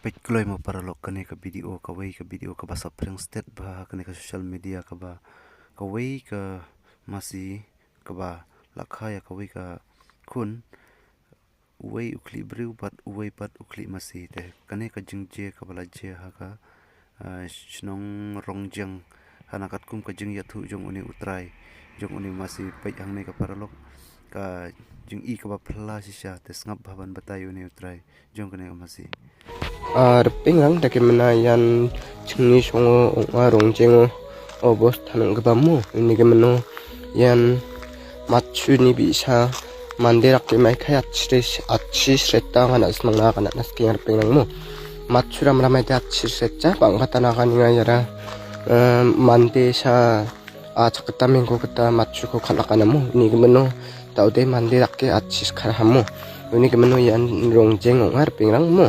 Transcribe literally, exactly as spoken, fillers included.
Peit kloi mo paralok, kane ka video, kawei ka video kaba saphriang stet bha ha kane ka social media, kaba kawei ka masi kaba la kha ïa kawei ka khun, uwei u khlieh briew bad uwei pat u khlieh masi. Te kane ka jingjia kaba la jia ha ka, ah, shnong Rongjeng, ha na katkum ka jingïathuh jong une u trai jong une u masi. Peit hangne ka paralok, ka jingi kaba phylla shisha. Te sngap bha ban batai ïa une u trai jong kane ka masi. Ah, Rpingrang, da ki mynna ïan chingni shong o, ong a Rongjeng o, o bos thanung kaba mo, ini ki mynno ïan matchu ni bi sa mande rak ki mai khai atshi, atshi sreta ngana smang na kana nas ki Rpingrang mo. Matchu ram ram ai atshi sreta, bang kata na kani nga ïara, eh, mande sa a chakta mengko kata matchu ko khalak ana mo, ini ki mynno tau de mande rak ki atshi khar hamo. Ini ki mynno ïan Rongjeng ong a Rpingrang mo.